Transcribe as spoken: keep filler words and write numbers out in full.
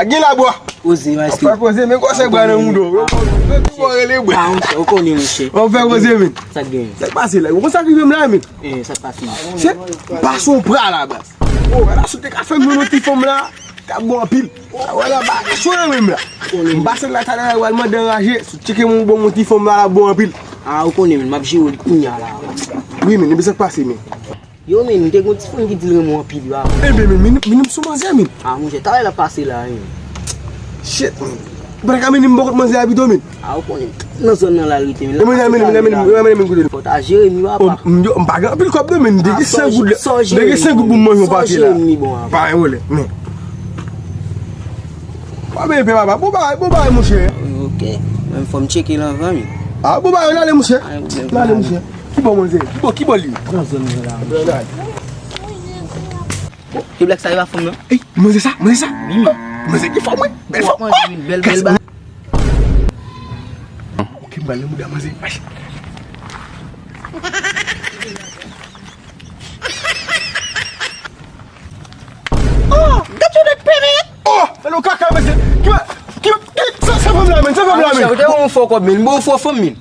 Gen la, bwa. Koze, maestro. Fè koze, men kòse bwa nan moun do. Yo, yo, yo, yo rele bwa. Ah, monchè, ou konnen, monchè. Ou fè koze, men. Sa k genyen? Sa k pase la? Ou konn sa k rive m la, men? Eh, sa k pase? Chè, m pase yon pra la, baz. Oh, la, si w te ka fè m yon ti fanm la, t ap bon anpil. Sa wè la, ba, chonn menm la. M pase la, talè, w al mande anraje, si w tcheke m, bon, yon ti fanm la, l ap bon anpil. Ah, ou konnen, men, m ap jere l kounye a la. Wi, men, epi sa k pase, men? Yo, men, m te gon ti fanm ki di l renmen w anpil, yo, avan. Ebyen, men, men, men, m sou manzè, men. Ah, monchè, talè l ap pase la, men. Shit, men. Ou pa ta ka mennen m bò kot manzè a pito, men. Ah, ou konnen, nan zòn nan la l rete, men. E manzè a mennen m, l ap mennen m, l ap mennen m kote l? Fò w ta jere m, wi, papa. Oh, m, yo, m pa gen anpil kòb, non, men. M te gen senk goud, m te gen senk goud pou m manje yon pati la. Pa gen pwoblèm, men. Pa byen pè, papa. Bon bagay, bon bagay, monchè. Wi, ok. Men fò m tcheke l anvan, men. Ah, bon bagay, n ale, monchè. N ale, monchè. Ki bò manzè? Ki bò, ki bò li? Nan zòn nan la. Bon, ki blèk sa, e pa fanm nan? Ey, manzè sa, manzè sa. Wi, men. Manzè ki fanm, wi. Bèl fanm. Bèl, bèl, bèl. Ok, m pral nan mouda manzè. Oh, gad yon nèg pere. Oh, fè nou kaka, manzè. Ki, ki, ki, sa, sa fanm la, men, sa fanm la, men. Ou te yon fò kòb, men. Bon, fò fanm, men.